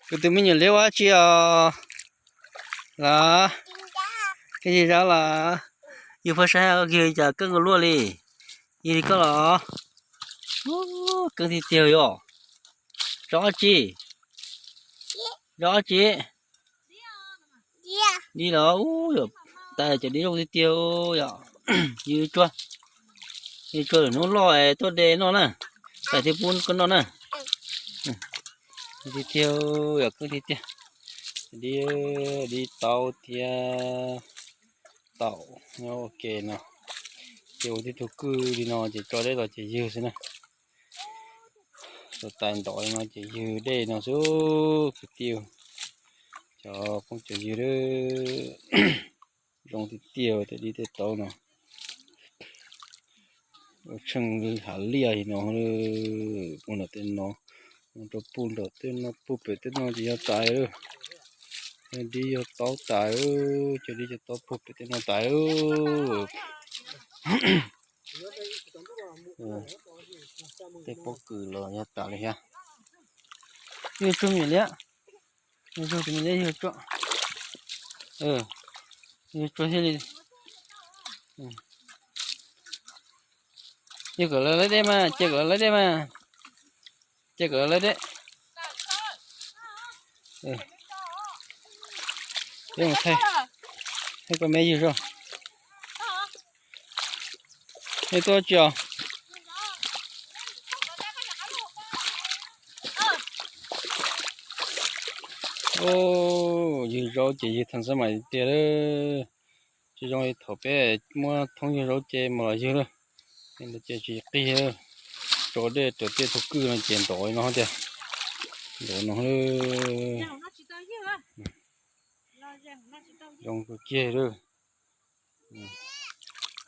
Kuv tus me nyuam liab ua dab tsi os? Los, koj yig zab los? Yug pha saib koj yug cas koj nkaus luaj li. Yug li koj los? Keeb tiag tiag yom. Zov dab tsi? Zov dab tsi? Dib los? Ub, yog tais cov dib zoo tiag tiag yom. Yug tsuag, yug tsuag lwm hnub loj tuaj de noj na. Tais thiaj pub koj noj na. Tiag tiag, yog keeb tiag tiag. Dib, dib taub thiab taum ua ke no. Ces ua tib tug kwj li no ces tso dej los ces ywg xwb na. Tso tais ntov li no ces ywg dej no xwb kwv tij. Cov phooj cov ywg, zoo tiag tiag tej dib tej taub no. Ua tsheej hav liaj li no, puag nram tej no, mus rau puag nram tej no, puag pem tej no ces yog tais lawm. Dib yog taub tais, cov dib cov taub puag pem tej no tais. Tej pob kws los yog tas li thiab. Yug tsuag me nyuam liab, yug tsuag me nyuam liab yug tsuag, yug tsuag thiaj li. Yug kom lawv laib dej mas, cia kom lawv laib dej mas, cia kom lawv laib dej. Peb mus thaij, thaij koj me yug zog. Nej tuaj tsi os? Ywg zaub ces ywg thaj xab mais tiag lawm. Tsis zoo li thaum peb muab thoob ywg zaub ces mus los ywg lawm. Ces tsis qig, tso dej raws tej tug kwj no ces ntov no tiag. Ntov no lawm. Zoo kawg kiag lawm.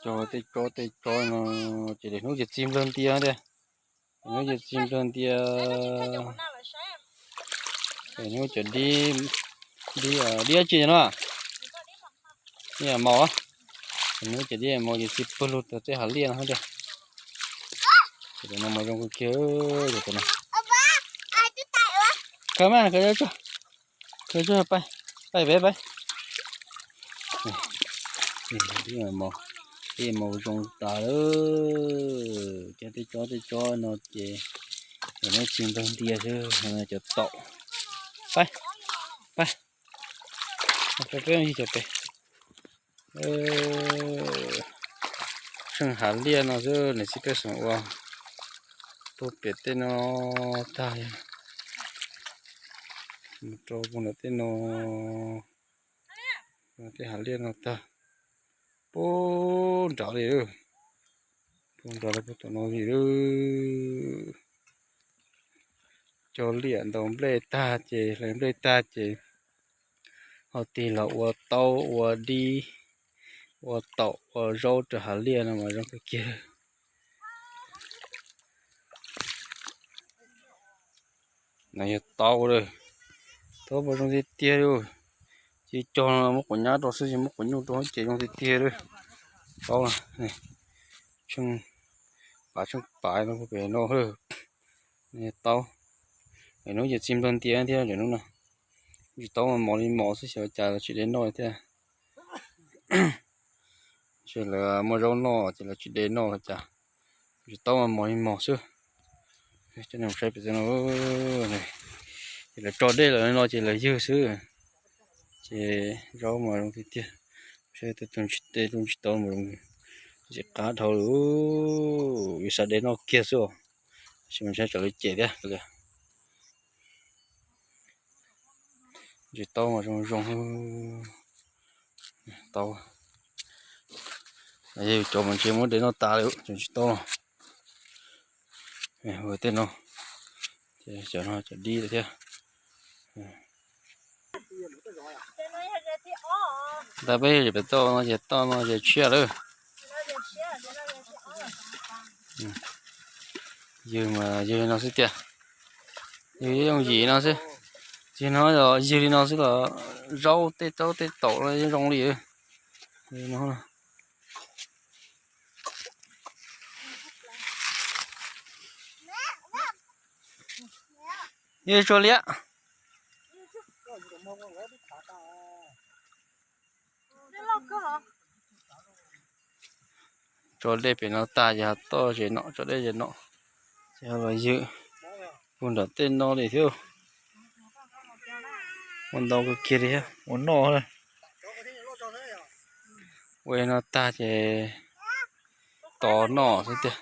Cog tej tsob tej tsob no ces lwm hnub ces txi nplawg ntia tiag. Lwm hnub ces txi nplawg ntia. Lwm hnub cov dib, dib, dib dab tsi no? Dib maus. Lwm hnub ces dib maus ces txi pawg lug tau tej hav liaj no tiag. Ces no mas zoo kawg kiag, yog tus no. Khaws mas, khaws tsuag, khaws tsuag, pais, pais peb pais. Dib maus, dib maus zoo tas lawm. Cov tej tsob tej tsob no ces lwm hnub txi nplawg ntia xwb, cov taum. Pais, pais, peb mus ywg cov pem. Tsheej hav liaj no xwb, niam txiv pej xeem ua puag pem tej no tag, mus rau puag nram tej no, tej hav liaj no tag, puag nrad li, puag nrad li puag tom no li lawm. Cog liam ntaus nplej tag ces hlais nplej tag ces ho tig los ua taub ua dib, ua taum ua zaub rau hav liaj no mas zoo kawg kiag. No yog taub lawm, taub mas zoo tiag tiag li. Tsis cog no muab quav nyab rau xwb, tsis muab quav nyuj rau ces zoo tiag tiag li. Taub, tsheej pav tsheej pav no pem no. Taub, lwm hnub ces txi nplawg ntia thiab, lwm hnub no tsis taub mas mos li mos xwb, xyov cas los tsis de noj thiab. Ces lawv muaj zaub noj ces lawv tsis de noj los cas, tsis taub mas mos li mos xwb. Coj nej mus saib pem no, ces lawv tso dej lawm no ces lawv ywg xwb. Ces zaub mas zoo tiag tiag, saib tej tug tsis de, tsis taub mas zoo, tsis qab dhau lawm, yus xav de noj kiag xwb os. Tab sis mas saib tsam lawv cem thiab. Tsis taub mas zoo zoo. Taub, yog cov mas ntshe muab de noj tas lawm, tsis taub no. Ua tej no, cov no cov dib lawm thiab. Ntawd peb yog pem toj no ces toj no ces tshiab lawm. Ywg mas ywg no xwb tiag, ywg yooj yim no xwb. Ywg no, ywg li no xwb los zaub tej taub tej taum zoo li no. Ywg tsuag liab. Tso dej pem no tag ces toj zes no, tso dej zes no, ces los ywm puag nram tej no li thiab. Ua ntau kawg kiag li thiab, ua noj. Ua no tag ces tos noj xwb tiag.